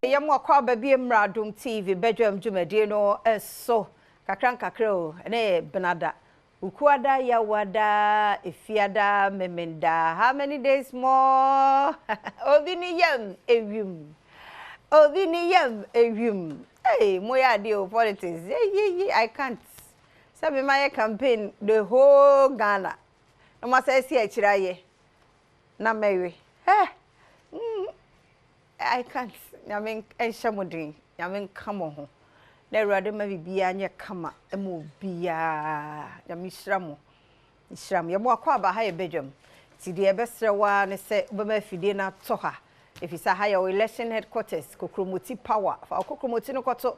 Yɛ mo akwaaba bi mmra Adom TV badwam dwumadie no so kakra nkakra o, ɛnɛ yɛ Benada, Wukuada, Yawada, Efiada, Memenda, how many days more? Obi ne yam ewim, obi ne yam ewim, hey, mo yɛ adeɛ o, politics, yeyeye, I can't, sɛ me ma yɛ campaign the whole Ghana, na mo asɛ asi akyire ayɛ, na mɛwe, eh, mm. I can't Nyame nhyɛ mo den Nyame nka mo ho na Awurade ma biribiara nyɛ kama ma obiara Nyame nhyira mo nhyira mo yɛmo akɔ aba ha yɛ badwam nti deɛ yɛbɛsrɛ wo ara ne sɛ wobɛma afidie no atɔ ha ɛfiri sɛ ha yɛ wo election headquarters kokromoti power fa wo kokromoti no kɔto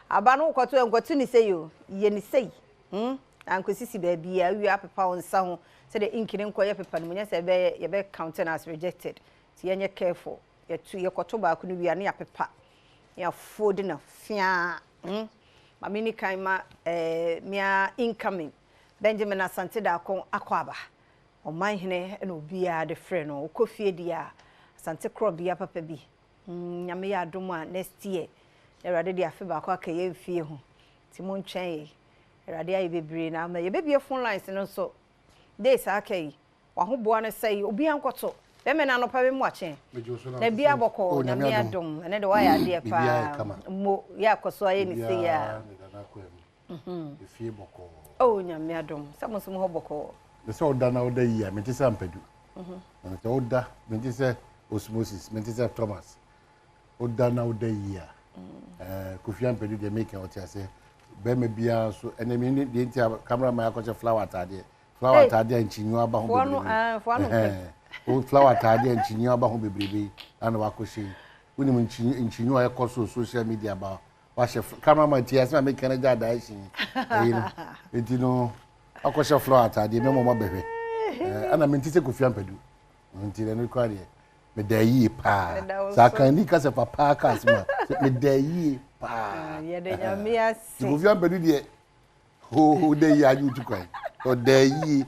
aba no wokɔto nkɔto ne sei o yɛ ne sei hmm ankɔsisi baabiara wie apepa wo nsa ho sɛdeɛ ink no nkɔyɛ pepa no mu nyɛ sɛ ɛbɛyɛ yɛbɛ count no as rejected Nti yɛnyɛ careful, yɛtu yɛkɔto baako no wie a ne yɛapepa, ne yɛafold no feaa hmm. Ma menni kan ma eh, mea incoming Benjamin Asante Darko Akwaaba, Ɔmanhene na obiara de frɛ no, wokɔ fie deɛ a, Asante korɔbea papa bi hmm, Nyame yɛ adom a next year na Awurade de afe baako aka yɛn mfie ho, nti montwɛn yɛn, Awurade ayɛ bebree na ama yɛbɛbue phone lines no nso days a aka yi. Wahoboa no sɛi obia nkɔto bɛmɛ no anɔpa bɛ mu akye na bia bɔkɔɔ Nyame adom ɛnɛ de wayɛ adeɛ paa mo yɛ akɔso ayɛ ne sei a Oh Nyame adom sɛ mo nso mo hɔ bɔkɔɔ. Sɛ woda na woda yie a mente sɛ ampadu sɛ woda mente sɛ osmosis mente sɛ Thomas woda na woda yie a Kofi Ampadu deɛ meka ɔte aseɛ bɛrima biara nso ɛnɛ me deɛ nti a camera man akɔhyɛ flower ataadeɛ Flower ataade a nkyinyiwa aba ho bebrebe. Wo flower ataade a nkyinyiwa aba ho bebrebe yi ana wakɔhyɛ yi. Wonim nkyinyiwa a ɛkɔ so social media ba wahyɛ cameraman ti asɛm a meka no gya adaa hyi ɛyi no. Nti no wakɔhyɛ flower ataade mɛmɔ ma bɛhwɛ. Ana mente sɛ Kofi Ampadu. Nti na no kora deɛ meda yie paa. Sɛ akanni ka sɛ fa paa ka asɛm a meda yie paa. Yɛde Nyame ase. Kofi Ampadu deɛ Hoo dɛ yie agye wotu kwan. Ɔda yie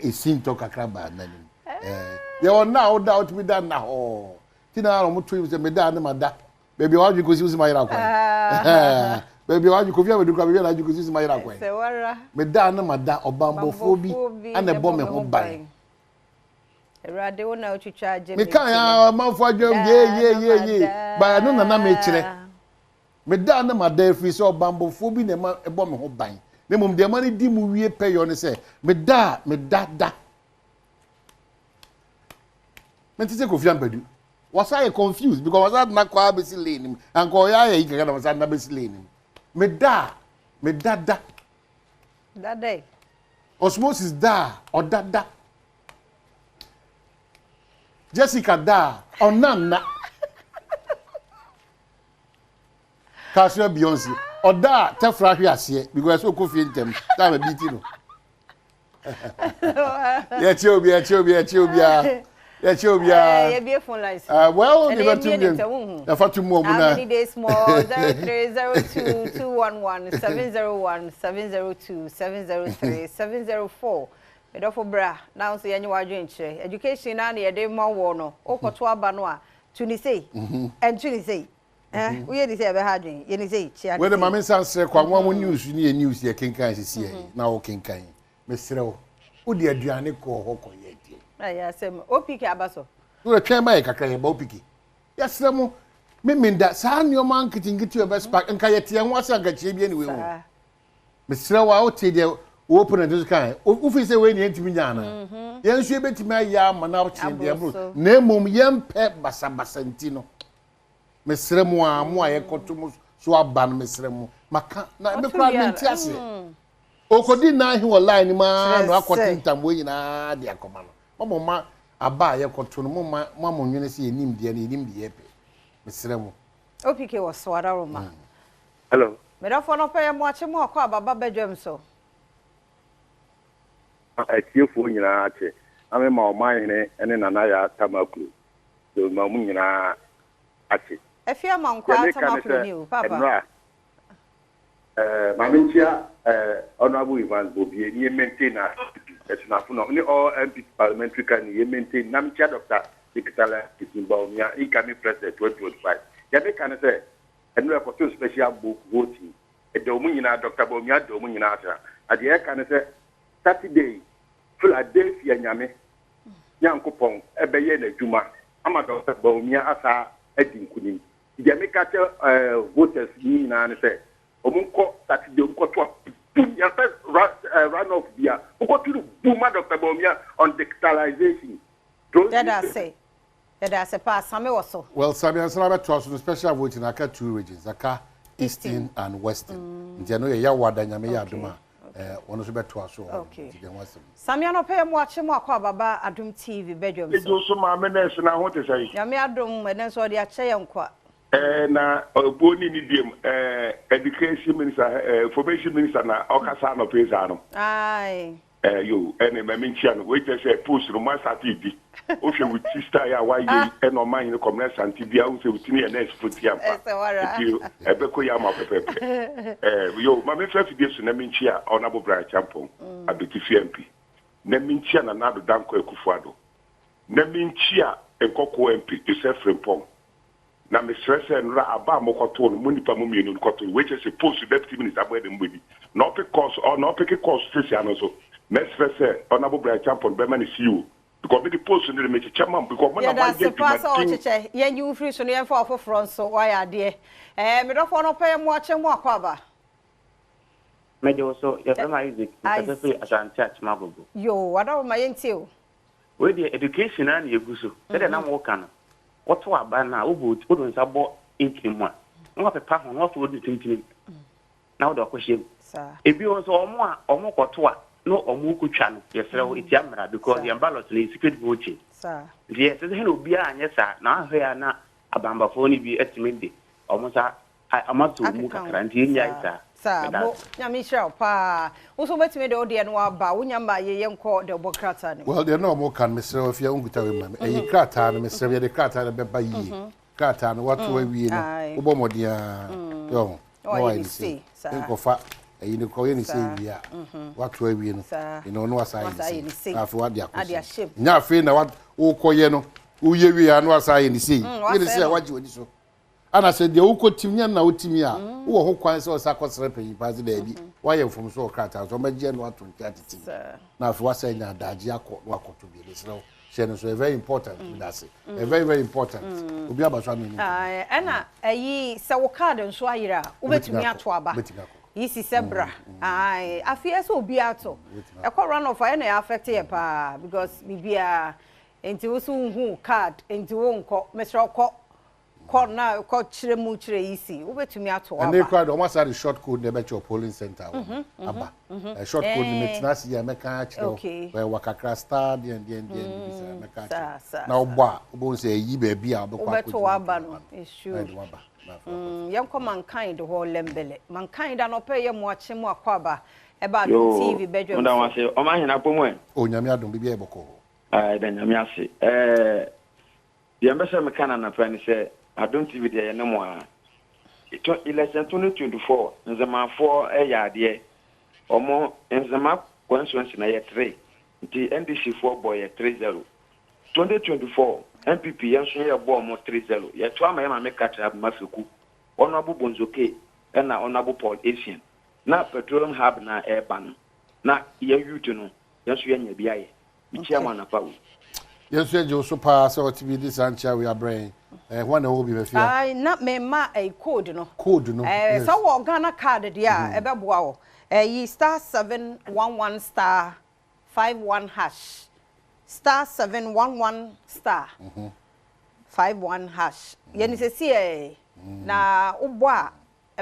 esi ntɔ kakra baa n'anim. Yɛwɔ nna a woda a wotumi da nna hɔɔ. Ti na wɔn to yi sɛ meda ne ma da. Baabi a wadwe kɔsi wosi ma yera kwan. Baabi a wadwe kofi abɛdu kora baabi a wadwe kɔsi wosi ma yera kwan. Meda ne ma da ɔbanbɔfoɔ bi ana ɛbɔ me ho ban. Awurade wo na wotwitwa agye me. Meka ya amanfoɔ adwam yee yee yee yee. Ba ɛno na na mekyerɛ. Meda a na mada ɛfiri sɛ ɔbammɔfoɔ bi na ɛma ɛbɔ me ho ban, na mmom deɛ ɛma no di mu wie pɛyɔ ne sɛ, meda a meda da. Mente sɛ Kofi Ampadu. Wasa yɛ confused because wasa na kɔ abɛsi lane mu. Anka ɔyɛ ayɛ yi kakra na wasa na bɛsi lane mu. Meda a meda da. Da dɛ. Osmosis da a ɔda da. Jessica da a ɔnna nna. Kasua Beyonce ɔda a tɛfra hwe aseɛ because ɛsɛ ɔkɔ fie ntɛm time bi ti no yɛkyɛ obi yɛkyɛ obi yɛkyɛ obiara yɛkyɛ obiara yɛbie phone lines well ne bɛto mu yɛfa to mu ɔmo na how many days more 0302 211 701 702 703 704 medɔfo bra na nso yɛnye w'adwene kyerɛ education na na yɛde ma wɔ no wokɔto aba no a Tu ne sei. Ɛntu ne sei. Eh, woyɛ ne sei ɛbɛha adwene. Yɛ ne sei, kyia ne sei. Wei de ma me nsa nsrɛ kwa nwa mo news ne yɛ news yɛ kenkan sisi yɛ na wo kenkan. Mesrɛ wo. Wo de aduane kɔɔ hɔ kɔ yɛ deɛ. Ɛyɛ asɛm. OPK aba so. Wo de twɛn ma yɛ kakra yɛ ba OPK. Yɛsrɛ mo me menda saa nneɛma nketenkete ɛbɛ spark nka yɛte yɛn ho ase anka kyerɛ bi anyway o. Mesrɛ wo a wote deɛ wo opponent nso kae wofii sɛ wei ne yɛntumi nya anaa mhm. yɛn nso yɛbɛtumi ayɛ ama no akyene deɛ boro na mmom yɛmpɛ basabasa nti no mesrɛ mo a mo a yɛkɔto mo so aba no mesrɛ mo maka na me koraa mente aseɛ mm. ɔkɔdi nnan he wɔ line no mu ara na wakɔte ntamboɔ nyinaa de akɔma no mama ma aba a yɛkɔto no moma mo nwene sɛ yɛnim deɛ no yɛnim deɛ yɛpɛ mesrɛ mo opk wɔ soadaroma mm. Hello. Me dɔfo anɔpa yi amoakye mu akɔ aba ba badwam so. Atiefoɔ nyinaa akye na me ma ɔmanhene ne Nana Yaa Tamaklo so ma mo nyinaa akye. Afie Deɛ Amankwaa meka ne Tamaklo sɛ ni o paapa. nnora eh, ma me nkyia eh, Honourable Evans Bobie ne yɛ maintain na Asunafo no ne all NPP parliamentary candidate yɛ maintain na me nkyia Doctor Nikitala Kisin Bawumia incoming president 2025. Deɛ meka ne sɛ, ɛno ɛkɔto special voting. Ɛda wɔn nyinaa, Dr. Bawumia da wɔn nyinaa ase. Na deɛ ɛka ne sɛ, Saturday, Philadelphia Nyame Nyankopɔn ɛbɛyɛ n'adwuma ama Dr. Bawumia asa adi nkunim. Deɛ meka kyɛ voters nyinaa ne sɛ, wɔn nkɔ Saturday, wɔn nkɔto a boom, yɛfɛ run off bia, wɔnkɔto no boom ma Dr. Bawumia on digitalization. Yɛda ase, yɛda ase paa. Same wɔ so. Well, Sami, ansana bɛtoa so no, special voting aka two regions, aka Eastern and Western, nti ɛno yɛ Yawada, Nyame yɛ adom a, wɔn nso bɛtoa so wɔ hɔ. Nti deɛ ho asɛm. Sami, anɔpɛ yɛ mo akye, mo akɔ ababa Adom TV badwam so. Ejo so, maame nurse, na ho te sɛ? Nyame adom, ɛnɛ nso ɔde akyɛ yɛn nkwa. Na obuo ni ni diem education minister, information minister na ɔkasa anɔpɛ saa no. Aye. Yo, ɛne mɛmi nkyia no. Wei kyerɛ sɛ post no mo asate di. Wohwɛ wo ti style a wayɛ yi, ɛna ɔman hene kɔmina sante bi a wohu sɛ wo ti no yɛ nurse fo ti ampa. Ɛsɛ wara. Nti ɛbɛkɔ yi ama pɛpɛɛpɛ. Yo, ma memfa afidie so na menkyia Honourable Bryan Acheampong, Abetifi MP. Na menkyia Nana Addo Dankwa Akufo-Addo. Na menkyia Nkɔkɔɔ MP Joseph Frimpong. Na mesrɛ sɛ nnora aba a mokɔtoo no, mo nipa mo mmienu no kɔtoo no, wei kyerɛ sɛ post deputy minister abɔ ɛde mbɔdi na ɔpick course ɔ na ɔpick course sisi ano nso, mɛsrɛ sɛ Honourable Bryan Acheampong bɛma ne CEO because mede post no de mekyekyɛ ma mo because mo na Yɛda moayɛ ase paa sɛ adwumaden. Ɔkyekyɛ yɛnyi wo firi so no, yɛmfa ɔfoforɔ nso. Wayɛ adeɛ. Medɔfoɔ no pɛ yɛ mo akye, mo akɔ aba. Mɛgye wo so, yɛfrɛ me Isaac, mekasa firi Asante Akyem Agogo. Yo, wadɔfo, ma yɛntie o. Wei deɛ, education ara na yɛgu so. Sɛdeɛ na woka no, woto aba no a, wobɔ wode wo nsa bɔ ink no mu a, na wapepa ho na wafa wode tintini na wode akɔhyɛ mu. Ebi nso, ɔmo a ɔmo kɔto a na ɔmo kɔtwa no, yɛsrɛ wo, ɛtia mmara because yɛn ballot no yɛ secret voting. Nti yɛsɛ sɛ obiara anyɛ saa na ahwɛ a na abambafoɔ no bi atumi de ɔmo nsa ɔmo asɔ mu kakra, nti yɛnnyae saa. Saa. Meda Mo ase. Nyame nhyira wo paa. Wo nso wobɛtumi de wo deɛ no aba. Wonya ma yɛyɛ nkɔ de wobɔ krataa no mu. Well, deɛ na ɔmo ka no, mesrɛ wo, afia wonkuta wei ma me. Ɛyi krataa no, mesrɛ wo, yɛde krataa no bɛba yie. Krataa no wato awie no, wobɔ mmɔden a yɛ ɔho na na wayɛ wayɛ ne ne sei sei. Saa. Nkɔfa ɛyi no kɔ yɛ ne sei wie a, wato awie no, ɛno no wasa ayɛ Wasa ayɛ ne ne sei sei. Na afei wade Ade akɔ ahyɛ mu. nya afei na wokɔyɛ no, woyɛ wie a na wasa ayɛ ne sei. Yɛ ne wasɛe sei a no. wagye w'ani so ana sɛ deɛ wokɔ tim nyɛ na wotimi a, wowɔ ho kwan sɛ ɔsa akɔsrɛ panyin paa sɛ daabi, woayɛ mfomso wɔ krataa so, ɔmɛgye no ato nkyɛn atete mu na afei wasa anya adagye akɔ na wakɔto bi. Mesrɛ wo, hyɛ no so, ɛ very important. Meda ase, ɛ very very important. Obi aba so ano. Aye, ɛna ɛyi sɛ wo card nso ayera a, wobɛtumi ato aba. Wobɛtumi akɔ. Yi si sɛ bra. Aye, afei ɛsɛ obi ato ɛkɔ run off a, ɛna ɛ affect yɛ paa because biribiara nti wo so wohu card nti wo nkɔ. Mesrɛ wo, kɔ kɔ na kɔ kyerɛ mu kyerɛ yi si wobɛtumi ato Ɛne aba. kora de ɔmo asa de short code na ɛbɛkyɛ wɔ polling center wɔ no aba. Short code no, mɛtena ase yi a mɛka akyerɛ wo. Ɛwɔ wakakra star deɛn deɛn deɛn bibi saa mɛka akyerɛ wo. Na wobɔ a, wobɛhu sɛ ɛyi baabi a wobɛkɔ Wobɛto akɔgyina waba ato no. aba It's true. Na ɛde waba na afei wakɔ. Yɛnkɔ mankind hɔ lɛmbɛlɛ. Mankind, anɔpɛ yɛ mo akye, mo akɔ aba ɛba Adom Yo, TV badwam mo da so. mo ase. Ɔma ahena pɔ mu ɛ? O, Nyame adom, biribi ayɛ bɔkɔɔ. Ɛda Nyame ase. Deɛ mbɛ sɛ meka na anapa ni sɛ Adom TV deɛ, yɛ ne mo a. Election 2024, nzemafoɔ ɛyɛ adeɛ. Ɔmo Nzema constituency na yɛ 3. Nti NDC foɔ bɔ yɛ 3-0. 2024 NPP yɛn nso yɛ bɔ ɔmo 3-0. Yɛto ama yɛ maame Katra Mafeku. Honourable Bonzoke ɛna Honourable Paul Essien. Na petroleum hub na ɛɛba no. Na yɛ youth no, yɛn nso yɛnya bi ayɛ. Mekyia mo anapa wo. Yɛn nso yɛgye wo so paa sɛ ɔte bi de saa nkyia wei abrɛ yɛn. Hwan na ɛwɔ bi bɛfia? Aye, na mema ɛyi code no. Code no. Sɛ wɔ Ghana card deɛ a, ɛbɛboa wo. Ɛyi *711*51#, *711*51# yɛne sɛsi ɛ na wobɔ a,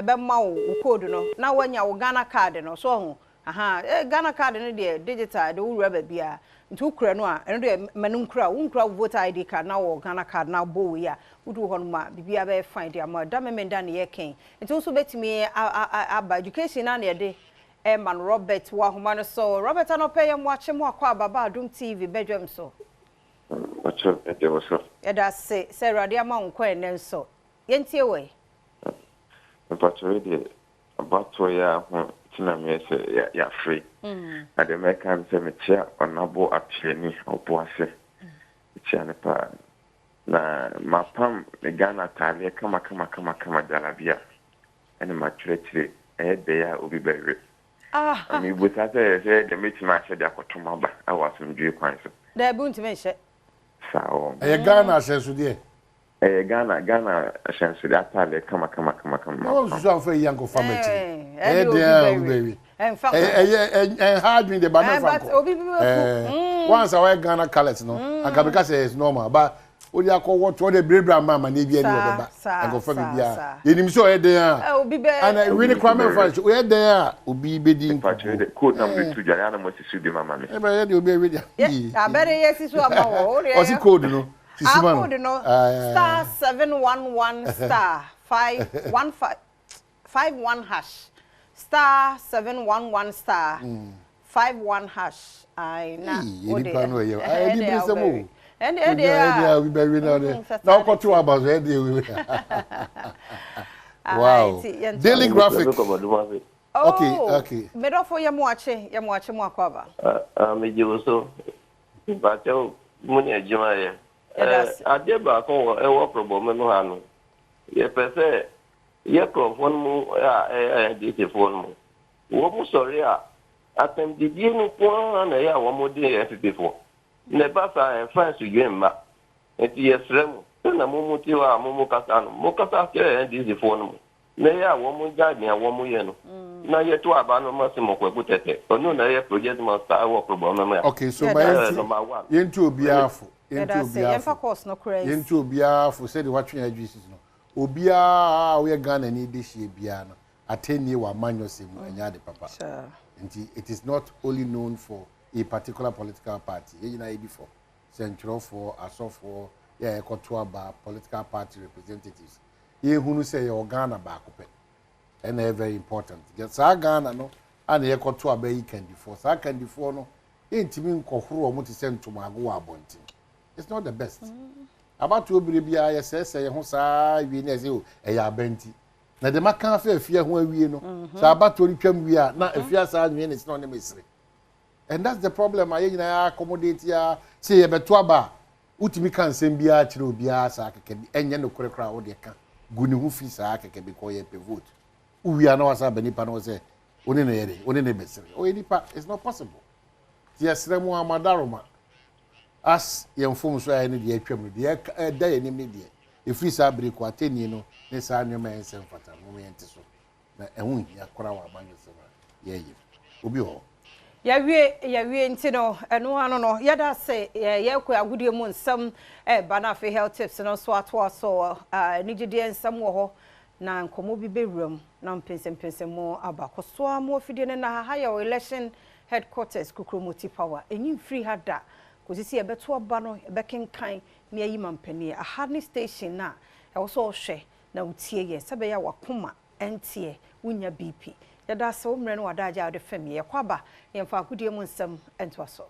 ɛbɛma wo code no na woanya wo Ghana card no so ɔho aha. Ghana card no deɛ, digital de wowura baabi a, nti wokura no a, ɛno deɛ ma no nkura wo, wonkura wo voter ID card na wɔ Ghana card na wobɔ wei a, woduru hɔ nom a, biribiara bɛyɛ fine de ama. Da memenda ne yɛkɛn nti wo nso wobɛtumi aba education na ne yɛde ɛma no. Robert wɔ ahoma no so. Robert, anɔpɛ yɛ mo akye, mo akɔ ababa Adom TV badwam so. Ɔkyerɛ ɛdeɛ wɔ so. Yɛda ase sɛ Awurade ama wo nkwa ɛnɛ nso. Yɛntie wɔ Mpakyɛw yi deɛ, abatoɔ yi a ho nti na meyɛ sɛ yɛafre. Na deɛ mɛka ne sɛ mekyia Ɔnabo Apiani Ɔboase. Mekyia no paa. Na mapam me Ghana ataadeɛ kama kama kama kama jalabia ɛna matwerɛkyerɛ ɛyɛ dɛ a obi bɛwe. Na mebusa sɛ sɛ deɛ mɛtumi ahyɛ de akɔto m'aba wɔ asomdwoe kwan so. Daabi wontumi nhyɛ. Saa wɔ. Ɛyɛ Ghana ahyɛnsodeɛ. Ɛyɛ Ghana Ghana ahyɛnsodeɛ ataadeɛ kama kama kama kama Na wɔnsusu amfa yi ankɔfa m'akyiri. Ɛyɛ den a obi bɛwe. Ɛyɛ ɛnha adwene deɛ ba mɛmfa nkɔ. Once a wɔyɛ Ghana colours no, anka meka sɛ it's normal but wode akɔ wɔto wɔde biribiri ama amaneɛ bi ani wɔbɛba nkɔfa biribiara. Yɛnim sɛ ɔyɛ den a ana we ne koraa mɛmfa nhyɛ ɔyɛ den a obi bɛdi nkukuo. Code na mede to dwa yɛ a na moasi so bi ma ma me. Ɛbɛyɛ deɛ obi awe deɛ. Abɛde yɛsi so ama wɔ. Ɔsi code no. Sisi ma no. Code no star 711 star 5 15 51 hash star 711 star 51 hash. Ayi na o de nipa no ɛyɛ ɛyɛ ni bere sɛm o. Ɛde ɛde a obi bɛ wi na ɔde na ɔkɔto aba so ɛde ewi. Wow. Daily Graphic. Okay, okay. Medɔfo yɛ mo akye, yɛ mo akye mo akɔ aba. Ah, megye wo so. Mpakyɛw mu ne adwuma yɛ. Adeɛ baako wɔ ɛwɔ Krobɔme no ha no. Yɛpɛ sɛ yɛ kurɔfoɔ no mu a ɛyɛ NDC-foɔ no mu. Wɔn mu sɔre a atɛmdidie no nko ara na ɛyɛ a wɔn de yɛ NPP-foɔ. Na ɛba saa ɛmfa nsudwe mma. Nti yɛsrɛ mo sɛ na mo mu te hɔ a mo mu kasa no, mo kasa kyerɛ NDC-foɔ no mu. Na ɛyɛ a wɔn mu gyae nea wɔn yɛ no. Na yɛto aba no ma Simon Kwaku Tɛtɛ. Ɔno na ɛyɛ project master ɛwɔ Krobɔme mu a. Okay, so ma yɛntu yɛntu obiara fo. Yɛntu obiara fo. Yɛntu obiara fo sɛdeɛ watwe yɛn adwene sisi no. Obiara a woyɛ Ghana ni de hyia biara no, atɛnnie wɔ amanyɔsɛm mu ɛnyɛ ade papa. Nti it is not only known for a particular political party. Yɛn nyinaa yɛdi fɔ. Sɛntwerɛfoɔ, asɔfoɔ, yɛ a yɛkɔto aba, political party representatives. Yɛhunu sɛ yɛwɔ Ghana baako pɛ. Ɛna ɛyɛ very important. Saa Ghana no a na yɛkɔto aba yi kandifoɔ. Saa kandifoɔ no, yɛntumi nkɔhoro wɔn te sɛ ntomago wɔ abɔnten. It's not the best. Abatoɔ bere biara yɛsɛesɛe yɛn ho saa wie na ɛsɛ o ɛyɛ aba nti. Na deɛ maka afa afia ho awie no, sɛ abatoɔ no twam wie a, na afia saa nwen ne sɛ ɔne me sere. And that's the problem a yɛn nyinaa accommodate a sɛ yɛbɛto aba a, wotumi ka nsɛm biara kyerɛ obiara saa kɛkɛ bi, ɛnyɛ nokorɛ koraa wode ka gu ne ho fi saa kɛkɛ because yɛpɛ vote. Wowie a na wasa aba nipa no hɔ sɛ wo ne no yɛ de, wo ne no bɛsere. Ɔyɛ nipa, it's not possible. Nti yɛsrɛ mo ara mo adaworoma as yɛn mfomso a yɛne deɛ atwam no, deɛ ɛda yɛn anim ne deɛ ɛfiri saa bere kɔ atɛnnie no ne saa nneɛma a ɛnsɛ mfata no, momma yɛnte so. Na ɛho nhia koraa wɔ amanyɔsɛm a yɛreyɛ mu. Obi wɔ hɔ? Yɛawie, yɛawie nti no, ɛno ano no, yɛda ase, yɛrekɔ agodie mu nsɛm ɛreba na afei health tips no nso atoa so, anigyedeɛ nsɛm wɔ hɔ na nkɔmmɔ bi bɛwura mu na mpɛnsɛmpɛnsɛmu aba. Kɔ so ara mo afidie no na ha yɛ election headquarters Kukuromoti Power. Ɛnyi mfiri ha da kɔsi sɛ yɛbɛto aba no, yɛbɛkenkan na yɛayi mampanin. Aha ne station no a ɛwɔ sɛ ɔhwɛ na wotie yɛ sɛ ɛbɛyɛ a wakoma ɛnteɛ, wonya BP. Yɛda ase wo mmerɛ ne w'adagye a wode fam yɛ. Yɛkɔ aba na yɛmfa agodie mu nsɛm ntoa so.